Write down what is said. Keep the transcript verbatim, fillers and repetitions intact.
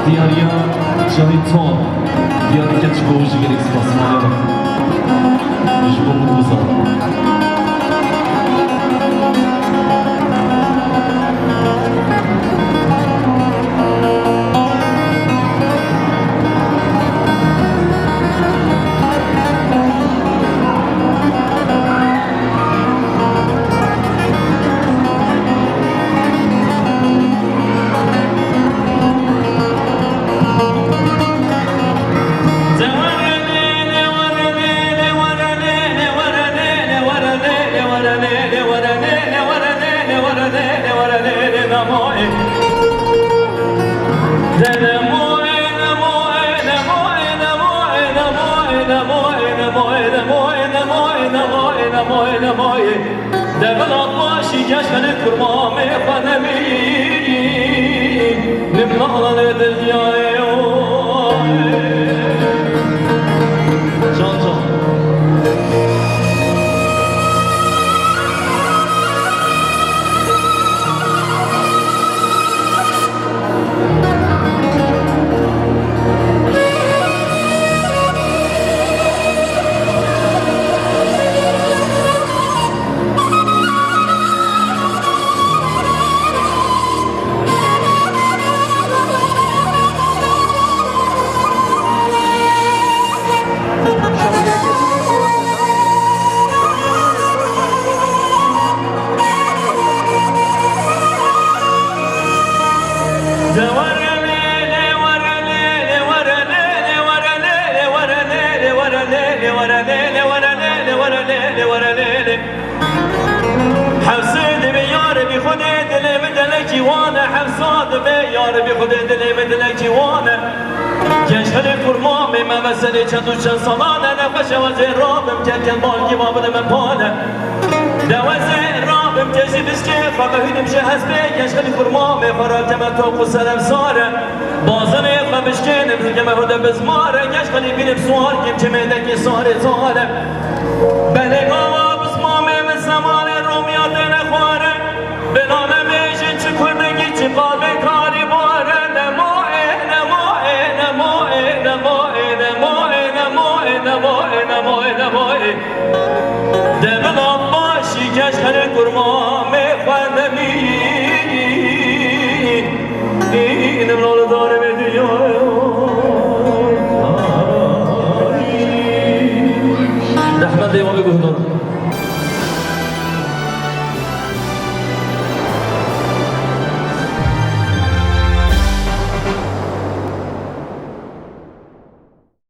Diyariya Cahit Tom, diyarî keç ji bo wî jî gelek spas, mala we ji bo min û bizan. Devlet başî geşenê kurmamê xwe nemî, nimnalê dinyayê. Can can. Hevsê divê yar bi Xwedê dilê min dilekî wan e, Hevsa divê yar bi Xwedê dilê min dilekî wan e. Genç herê kurmamê me veselê çend û çend salan e, nexweş e, ez ê rabim, kel kel balgî va bide me pale. De ez ê rabim, tejî bişkê xwe behûdim ji hespê, genç herê kurmamê xwe rakeme tok û serem sare. Bazinê xwe bişkênim, rûkeme hode bizmare, genç xelî bînim suar kim, çimê dekê sarê sare. Belê gava bizmamê min zemanê Romya têne xware. Bela nebêjin çi kurdekî, çi qal bêkarî bare. Nemo ê, nemo ê, nemo ê, nemo ê, nemo ê, nemo ê, nemo ê, nemo ê, nemo ê. De bila başî keş herê kurma.